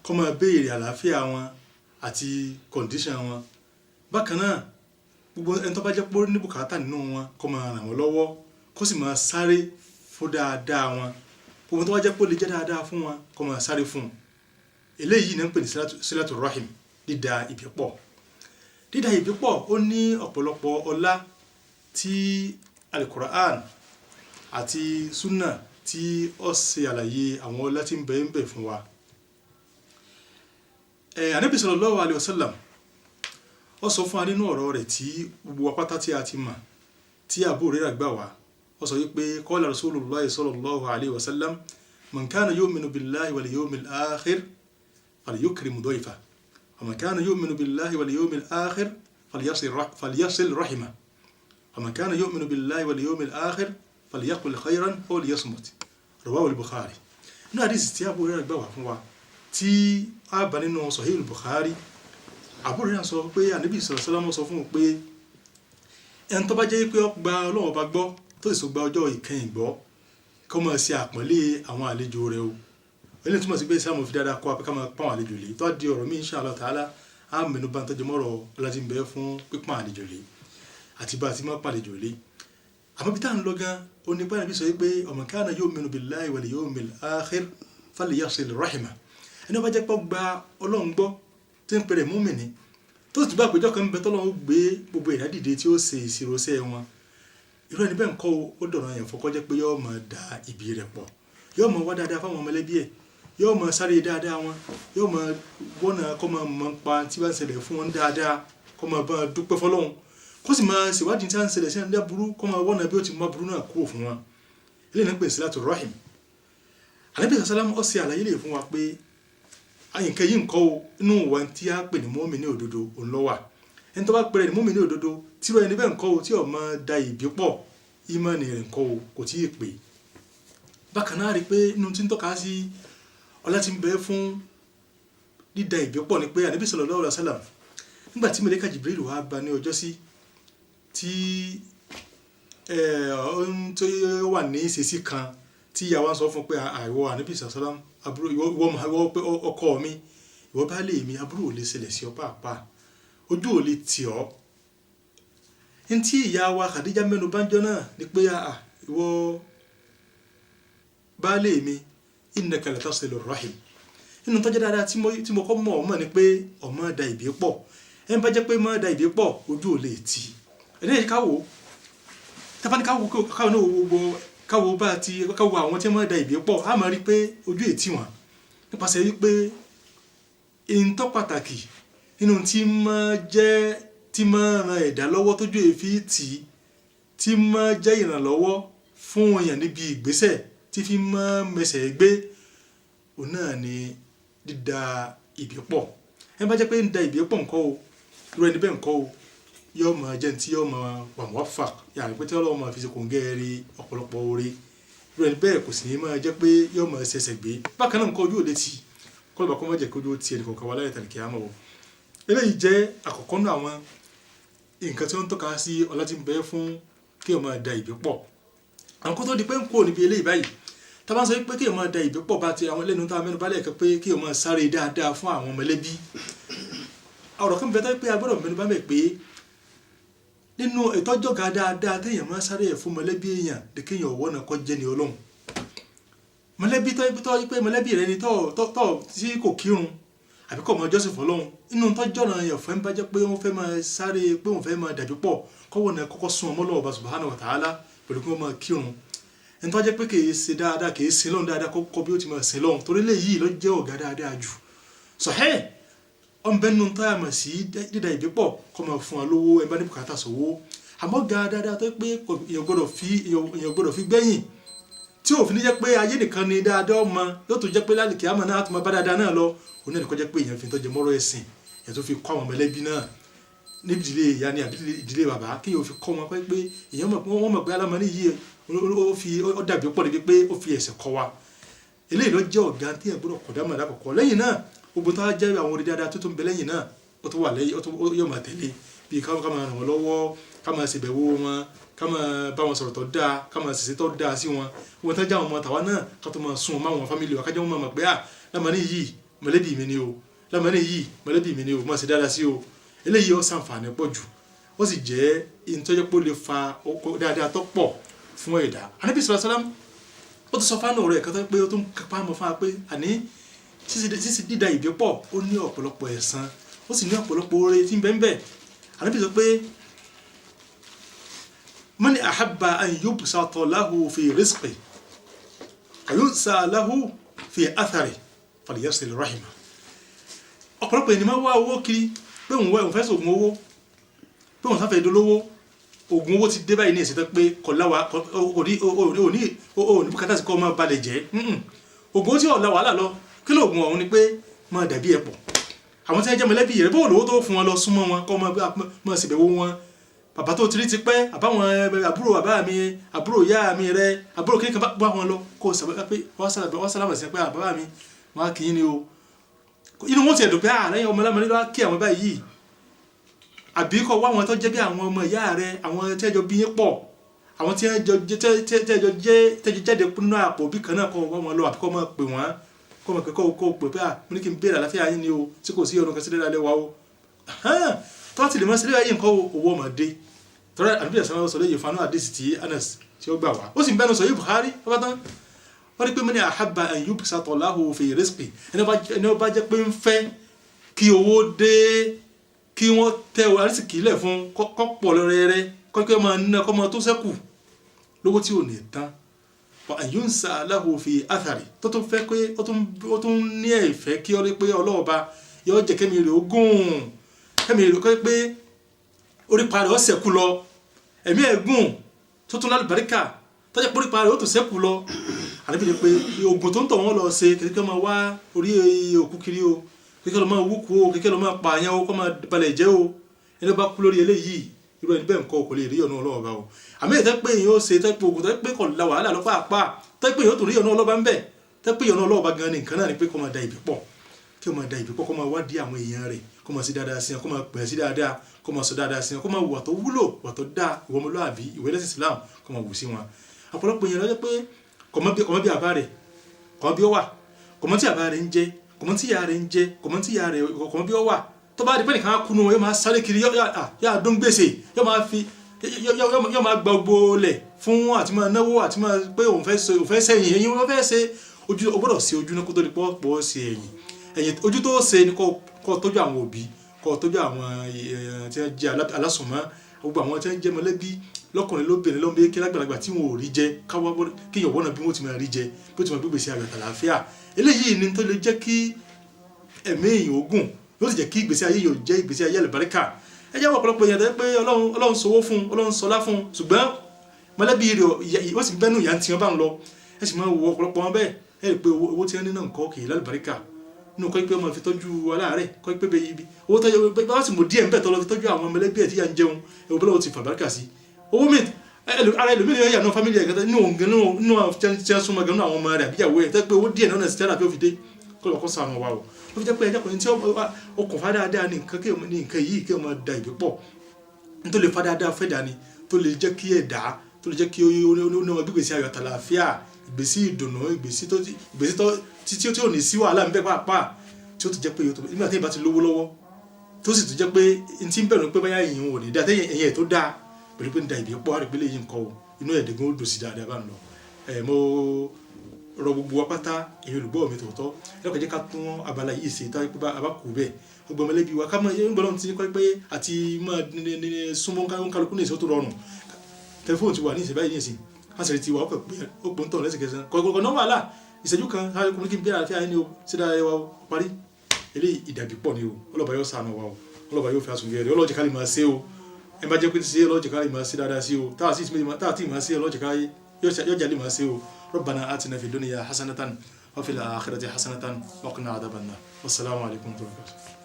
Kó máa béèrè àlàáfíà wọn àti condition wọn. Bákan náà, gbogbo ẹni tó bá jẹ́ pé ó ní bùkátà nínú wọn, kó máa ràn wọ́n lọ́wọ́, kó sì máa sáré fún dáadáa wọn. Gbogbo tó bá jẹ́ pé ó lè jẹ́ dáadáa fún wọn, kó máa sáré fún un. Eléyìí ní ń pè ní sílátù rahim, dídá ìbí pọ̀. Dídá ìbí pọ̀, ó ní ọ̀pọ̀lọpọ̀ ọlá tí Alukur'an àti sunna tí ó ṣe àlàyé àwọn ọlá tí ń bẹ fún wa. Ànábì sallallahu alayhi wa sallam, ó sọ fún wa nínú ọ̀rọ̀ rẹ̀ tí gbogbo wa pátá tí a ti mọ̀, tí Abu Hurairah gbà wá. Ó sọ wípé, qala Rasulullah sallallahu alayhi wa sallam, man kana yu'minu billahi wal yawmil akhir falyukrim dayfa, wa man kana yu'minu billahi wal yawmil akhir falyasil rahima, wa man kana yu'minu billahi wal yawmil akhir falyaqul khayran aw liyasmut. Rawahu al-Bukhari. Inú àdìsí tí Abu Hurairah gbà wá fún wa, tí a bá nínú Sahih al-Bukhari, Abu Hurairah sọ pé Ànábì sallallahu alaihi wasallam sọ fún un pé ẹni tó bá jẹ́ pé ó gba Ọlọ́run Ọba gbọ́, tó sì gba ọjọ́ ìkẹyìn gbọ́, kó máa ṣe àpọ́nlé àwọn àlejò rẹ̀ o. Eléyìí túmọ̀ sí pé Islam fi dáadáa kọ́ wa pé ká máa pọ́n àwọn àlejò lé. Tó di ọ̀rọ̀ mi, insha Allah ta'ala, á mẹ́nu bá ń tọ́jú mọ́rọ̀ ọlá tí ń bẹ fún pípọ́n àlejò lé àti bá a ti máa pọ́n àlejò lé. Àmọ́ bí tá à ń lọ gan, ó ní pàdé bí sọ pé man kana yu'minu billahi wal yawmil akhir falyasil rahima. Ẹni wọ́n bá jẹ́ pé ó gba Ọlọ́run gbọ́, tí ń pèrè múmìnì, tó sì tún bá àpéjọ kan ń bẹ tọ́lọ́run ó gbé gbogbo ìdá dìde tí ó ṣe ìṣirò iṣẹ́ wọn, irú ẹni bẹ́ẹ̀ ń kọ́, ó dọ̀rọ̀ yẹn fọkọ́ jẹ́ pé yóò máa da ìbí rẹ̀ pọ̀, yóò máa wá dáadáa fáwọn mọ̀lẹ́bí ẹ̀, yóò máa sáré dáadáa wọn, yóò máa wọ́nà kó máa mọ̀ pa tí bá ń ṣẹlẹ̀ fún wọn dáadáa, kó máa bá dúpẹ́ fọlọ́run, kó sì máa ṣèwádìí tí wọ́n ń ṣẹlẹ̀ sí ẹni burú, kó máa wọ́nà bí ó ti mú aburú náà kúrò fún wọn. Eléyìí ní pè sí sílátù rahim. Ànábì sàlám, ó ṣe àlàyé lè fún wa pé nǹkan yìí nǹkan o, inú wa tí a pè ní mùmínì òdodo òun ló wà. Ẹni tó bá pèrè ní mùmínì òdodo, tí wọ́n ẹni bẹ́ẹ̀ nǹkan o, tí ó máa da ìbí pọ̀, ìmánì rẹ̀ nǹkan o, kò tí ì pè. Bákan náà, rí i pé inú tí ń tọ́ka sí ọlá tí ń bẹ fún dídá ìbí pọ̀ ni pé Ànábì sallallahu alaihi wasallam, nígbà tí màláíkà Jibril wá bá ní ọjọ́ sí tí tó wà ní ìṣesí kan tí ìyá wa ń sọ fún pé, àìwọ Ànábì sallam, àbúrò ìwọ pé ọkọ mi, ìwọ bá lè mi, àbúrò ò lè ṣẹlẹ̀ sí ọ pàápàá, ojú ò lè tì ọ́. Ntí ìyá wa Khadija mẹ́nu bánjọ́ náà ni pé, ìwọ baálé mi, innaka latasilu rahim. Nínú tọ́jú dáadáa tí mo kọ́ mọ̀ ọmọ ni pé ọmọ da ìbí pọ̀. Ẹni bá jẹ́ pé mọ́ da ìbí pọ̀, ojú ò lè tì. Ẹni yìí káwò tábà ní káwò, káwò náà wo, káwò bá ti káwò àwọn tí wọ́n da ìbí pọ̀, á máa rí pé ojú ètí wọn nípasẹ̀ wípé ìntọ́ pàtàkì nínú tí máa jẹ́, tí máa ran ẹ̀dá lọ́wọ́ tójú èéfì tì í, tí máa jẹ́ ìrànlọ́wọ́ fún èèyàn níbi ìgbésẹ̀ tí fi máa mẹsẹ̀ gbé, òun náà ni dídá ìbí pọ̀. Ẹni bá jẹ́ pé ń da ìbí pọ̀ ńkọ́ o, irú ẹni bẹ́ẹ̀ ńkọ́ o, yóò máa jẹ́ ní tí yóò máa wà muwaffaq, yàrá pé tí Ọlọ́run máa fi ṣe kòǹgẹ́ rí ọ̀pọ̀lọpọ̀ oore. Irú ẹni bẹ́ẹ̀ kò sì ní máa jẹ́ pé yóò máa ṣẹ̀ṣẹ̀ gbé. Bákan náà ńkọ́, ojú ò lè tì kọ́ lọ́ba, kó má jẹ́ kí ojú ó ti ẹnì kọ̀ọ̀kan wá láyé tàbí kíá mọ́ o. Eléyìí jẹ́ àkọ́kọ́ náà àwọn nǹkan tí wọ́n ń tọ́ka sí ọlá tí ń bẹ fún kí o máa da ìbí pọ̀. Àwọn kó tó di pé ń kúrò níbi eléyìí báyìí, tá a bá ń sọ pé kí o máa da ìbí pọ̀, bá ti àwọn lẹ́nu tá a mẹ́nu bá lẹ́ẹ̀kan pé kí o máa sáré dáadáa fún àwọn mọ̀lẹ́bí, ọ̀rọ̀ kan bẹ tó pé a gbọ́dọ̀ mẹ́nu bá mẹ́ pé nínú ìtọ́jọ́ga dáadáa téèyàn máa sáré ẹ̀ fún mọ̀lẹ́bí èèyàn ní kéèyàn ọ̀wọ́ náà kọ́ jẹ́ ní Ọlọ́run. Mọ̀lẹ́bí tó pé mọ̀lẹ́bí rẹ ni tọ́ tí kò kírun àbí kò mọ jọ́sìn fọlọ́run, inú tọ́jọ́ náà yẹn fẹ́ ń bá jẹ́ pé wọ́n fẹ́ máa sáré pé wọ́n fẹ́ máa dàbí pọ̀, kọ́wọ́ náà kọ́kọ́ sún ọmọ lọ́wọ́ bá subhanahu wa ta'ala pẹ̀lú kí wọ́n máa kírun. Ẹni tó jẹ́ pé kìí ṣe dáadáa, kìí sin lọ́hùn dáadáa, kọ́kọ́ bí ó ti máa sin lọ́hùn, torí léyìí ló jẹ́ ọ̀gá dáadáa jù. Sọ̀hẹ́ ọ̀nbẹ́nu tó yà mọ̀ sí dídá ìbí pọ̀, kọ́ máa fún wa lówó ẹ bá ní bùkátà sówó. Àmọ́ ga dáadáa tó pé èèyàn gbọ́dọ̀ fi gbẹ̀yìn, tí òfin ní jẹ́ pé ayé nìkan ni dáadáa ọmọ yóò tó jẹ́ pé lálẹ́ àmọ́ náà á tún máa bá dáadáa náà lọ, òun náà ní kó jẹ́ pé èèyàn fi tọ́jú mọ́rọ̀ ẹ̀sìn, èèyàn tó fi kọ́ àwọn mọ̀lẹ́bí náà níbi ìdílé ìyá ni àbí ìdílé bàbá, kí èèyàn fi kọ́ wọn pé èèyàn mọ̀ pé wọ́n mọ̀ pé alámọ̀ní yìí ó fi ó dàbí pọ̀ níbi pé ó fi ẹ̀sìn kọ́ wa. Eléyìí ló jẹ́ ọ̀gá tí èèyàn gbọ́dọ̀ kọ̀dá mọ̀ lákọ̀ọ́kọ́. Lẹ́yìn náà, gbogbo tó wá jẹ́ àwọn orí dáadáa tó tún bẹ lẹ́yìn náà, ó tún wà lẹ́yìn, ó tún yóò máa tẹ̀lé, bí ká máa ràn wọ́n lọ́wọ́, ká máa ṣèbẹ̀wò wọn, ká máa bá wọn sọ̀rọ̀ tó dáa, ká máa ṣèṣe tó dáa sí wọn. Wọn tán já àwọn ọmọ tàwa náà, ká tó máa sún wọn máwọn family wa, ká jẹ́ wọn máa mọ̀ pé à lámàní yìí Mọ̀lẹ́bí mi ni o, lámọ́ni yìí mọ̀lẹ́bí mi ni o, mọ̀ sí dáadáa sí o. Eléyìí ó ṣàǹfààní pọ̀ jù, ó sì jẹ́ ìtọ́jọ́ pé ó lè fa dáadáa tó pọ̀ fún ẹ̀dá. Ànábì sallallahu alaihi wasallam ó ti sọ fánà rẹ̀ kan tó pé ó tún kápá mọ́ fún wa pé àní sísí dídá ìbí pọ̀, ó ní ọ̀pọ̀lọpọ̀ ẹ̀san, ó sì ní ọ̀pọ̀lọpọ̀ oore tí ń bẹ ń bẹ. Ànábì sọ pé man ahabba an yubsata lahu fi rizqi wa yunsa lahu fi athari falyasil rahima. Ọ̀pọ̀lọpọ̀ ènìyàn máa wá owó kiri pé òun wá òun fẹ́ sògùn owó, pé òun sáfẹ́ dolówó. Oògùn owó ti dé báyìí ní ìsìn tó pé kọ̀láwa òní òní òní bùkátà sí kọ́ máa balẹ̀ jẹ́. Oògùn owó tí ọ̀la wàhálà lọ, kí ló oògùn ọ̀hún ni pé máa dàbí ẹ̀ pọ̀ àwọn tí wọ́n jẹ́ mọ̀lẹ́bí rẹ̀, bóòlù owó tó fún wọn lọ súnmọ́ wọn, kọ́ máa ṣèbẹ̀wò wọn. Bàbá tó tiri ti pẹ́, àbáwọn àbúrò bàbá mi, àbúrò ìyá mi rẹ, àbúrò kékeré kan bá wọn lọ kó o sàbẹ̀ pé wọ́n sálámà sí pé bàbá mi, wọ́n á kì í ni o. Inú wọn ti ẹ̀dùn pé àlẹ́yìn ọmọ lámọ́ nílò á kí àwọn báyìí. Àbí kọ́ wá àwọn tó jẹ́ bí àwọn ọmọ ìyá rẹ, àwọn tẹ́jọ bí yín pọ̀, àwọn tí ẹjọ tẹ́jọ jẹ́ tẹ́jọ jáde nínú àpò bí kan náà, kọ́ wá wọn lọ, àbí kọ́ máa pè wọ́n, kọ́ máa pè kọ́ pè pé à mo ní kí n béèrè àlàáfíà yín ni o, tí kò sí ọ̀nà kan sílẹ̀ lálẹ́ wa o. Tó bá ti lè mọ́ sílẹ̀ ayé nǹkan, owó ọmọdé tọ́lá. Àdúgbò ẹ̀sán sọ lẹ́yìn fanu àdéhìí tí Anas tí ó gbà wá, ó sì ń bẹ́nu sọ yìí Bukhari ọba tán. Wọ́n ní pé man ahabba an yubsata lahu fi rizqi, ẹni ó bá jẹ́ pé ń fẹ́ kí owó dé, kí wọ́n tẹ àrísìkí lẹ̀ fún kọ́ pọ̀ lọ́rẹ́rẹ́, kọ́ kí wọ́n máa ná, kọ́ máa tó sẹ́kù lówó tí ò ní tán, wa an yunsa lahu fi athari, tó tún fẹ́ pé ó tún ní ẹ̀fẹ́ kí ó rí pé ọlọ́ọ̀ba yóò jẹ́ kẹ́mi rẹ̀ ó gùn, kẹ́mi rẹ̀ kọ́ pé orípa rẹ̀ ó sẹ́kù lọ, ẹ̀mí ẹ̀ gùn, tó tún lálùbáríkà, tó jẹ́ pé orípa rẹ̀ ó tún sẹ́kù lọ. Ànábì ní pé oògùn tó ń tọ̀ wọ́n lọ ṣe kékeré, máa wá orí òkú kiri o, kékeré lọ máa wúkú o, kékeré lọ máa pààyàn o, kó máa balẹ̀ jẹ́ o. Ẹni bá kú lórí eléyìí, irú ẹni bẹ́ẹ̀ nǹkan kò lè rí ọ̀nà Ọlọ́run bá o. Àmì ìtẹ́ pé èèyàn ó ṣe tẹ́ pé oògùn tẹ́ pé kò la wàhálà lọ pàápàá, tẹ́ pé èèyàn ó tún rí ọ̀nà Ọlọ́ba ń bẹ̀, tẹ́ pé ọ̀nà Ọlọ́ba gan ni nǹkan náà ni pé kó máa da ìbí pọ̀, kí ó máa da ìbí pọ̀, kó máa wádìí àwọn èèyàn rẹ̀, kó máa sí dáadáa sí wọn, kó máa pè é sí dáadáa, kó máa sọ dáadáa sí wọn, kó máa wùwà tó wúlò, wà tó dáa, ìwọ ọmọlúwàbí, ìwé ẹlẹ́sìn Islam, kó máa wù sí wọn. Ọ̀pọ̀lọpọ̀ èèyàn lọ́jọ́ pé kò mọ bí àbá rẹ̀, kò mọ bí ó wà, kò mọ tí àbá rẹ̀ ń jẹ, kò mọ tí ìyá rẹ̀ ń jẹ, kò mọ tí ìyá rẹ̀, kò mọ bí ó wà. Tó bá di pé nìkan á kunu wọn, yóò máa sáré kiri, yóò dún gbèsè, yóò máa fi yóò máa gba gbogbo lẹ̀ fún àti máa náwó àti máa pé òun fẹ́ ṣe, òun fẹ́ sẹ́yìn ẹ̀yìn, òun fẹ́ ṣe ojú. O gbọ́dọ̀ ṣe ojú ní kó tó di pọ́ pọ́ ṣe ẹ̀yìn. Ẹ̀yìn ojú tó ṣe ni kó tọ́jú àwọn òbí, kó tọ́jú àwọn tí wọ́n jẹ́ alásùnmọ́, gbogbo àwọn tí wọ́n jẹ́ mọ̀lẹ́bí, lọ́kùnrin, lóbìnrin, lọ́mọdé, kí lágbàlagbà tí wọn ò rí jẹ, káwọ́ kéèyàn wọ́nà bí wọ́n ti máa rí jẹ, bí wọ́n ti máa gbégbèsè ayọ̀ àtàlàáfíà. Eléyìí ni tó lè jẹ́ kí ẹ̀mí èèyàn ogun, yóò sì jẹ́ kí ìgbésí ayé yóò jẹ́ ìgbésí ayé àlùbáríkà. Ẹ jẹ́ ọ̀pọ̀lọpọ̀ èèyàn tó jẹ́ pé Ọlọ́run sọwọ́ fún, Ọlọ́run sọlá fún, ṣùgbọ́n mọ̀lẹ́bí rẹ̀ wọ́n sì bẹ́nu ìyá tí wọ́n bá ń lọ. Ẹ sì máa wo ọ̀pọ̀lọpọ̀ wọn bẹ́ẹ̀, ẹ rí i pé owó tí wọ́n ní náà nǹkan kì í lálùbáríkà nínú kọ́ pé wọ́n fi tọ́jú aláàárẹ̀, kọ́ pé bẹ́ẹ̀ ibi owó tọ́jú bá sì mú díẹ̀ ńbẹ̀ tó lọ fi tọ́jú àwọn mọ̀lẹ́bí ẹ̀ tí yà ń jẹun, ẹ̀wọ̀n bọ́lá ti fàbáríkà sí owó mi. Ara ẹlòmíràn yà náà fámìlì ẹ̀ gẹ́gẹ́ nínú òun gan nínú àwọn tí wọ́n súnmọ́ gan nínú àwọn ọmọ rẹ̀ àbíyàwó ẹ̀ tẹ́ pé owó díẹ̀ náà sì tẹ́lá bí ó fi dé kó lọ kó sànù wa o. Ó fi jẹ́ pé ẹjọ́ kan tí okùnfà dáadáa ní nǹkan ní nǹkan yìí kí wọ́n máa da ìbí pọ̀, nítorí lè fa dáadáa fẹ́ dání, tó lè jẹ́ kí ẹ̀dá, tó lè jẹ́ kí ó ní ọmọ gbígbèsè ayọ̀ àtàlàáfíà, ìgbésí ìdùnnú, ìgbésí tó títí tí ò ní sí wàhálà ńbẹ pàápàá, tí ó ti jẹ́ pé nígbà tí ìbá ti lówó lọ́wọ́, tó sì tún jẹ́ pé n ti ń bẹ̀rù pé báyà èèyàn ò ní dáa tẹ́yìn ẹ̀yìn ẹ̀ tó dáa pẹ̀lú pé ń da ìbí pọ̀, àrègbélé yìí nǹkan o, inú ẹ̀ẹ́dẹ́gbọ́n ó dùn sí dáadáa bá ń lọ. Ẹ̀ mo rọ gbogbo wa pátá, èyí olùgbọ́ mi tòótọ́, ẹ lọ́kàn jẹ́ ká tún abala yìí ṣe táwọn pé a bá kú bẹ́ẹ̀, gbogbo mọ̀lẹ́bí wa ká mọ̀ ẹ ń gbọ́dọ̀ ti kọ́ pé àti máa súnmọ́ kálukú ní ìṣó tó rọrùn. Tẹlifóònù ti wà ní ìṣẹ̀ báyìí ní ìsìn, àṣírí ti wà, ó kàn pé ó pò ń tọ̀ lẹ́sẹ̀kẹsẹ̀ kọ̀ọ̀kan náà, wàhálà ìṣẹ́jú kan sáré kùnú kí n bí àlàáfíà yín ni o, sí dára wa o, parí. Eléyìí ìdàbí pọ̀ ni o. Ọlọ́ba yóò ṣàánú wa o, ọlọ́ba yóò fi àsùnjẹ rẹ̀, ọlọ́jẹ̀ ká lè máa ṣe o. Ẹ bá jẹ́ pé ṣe ọlọ́jẹ̀ ká lè máa ṣe dáadáa sí o, táà sì máa ṣe ọlọ́jẹ̀ ká yóò jà lè máa ṣe o. ربنا آتنا في الدنيا حسنة وفي الآخرة حسنة وقنا عذاب النار. والسلام عليكم ورحمة الله وبركاته.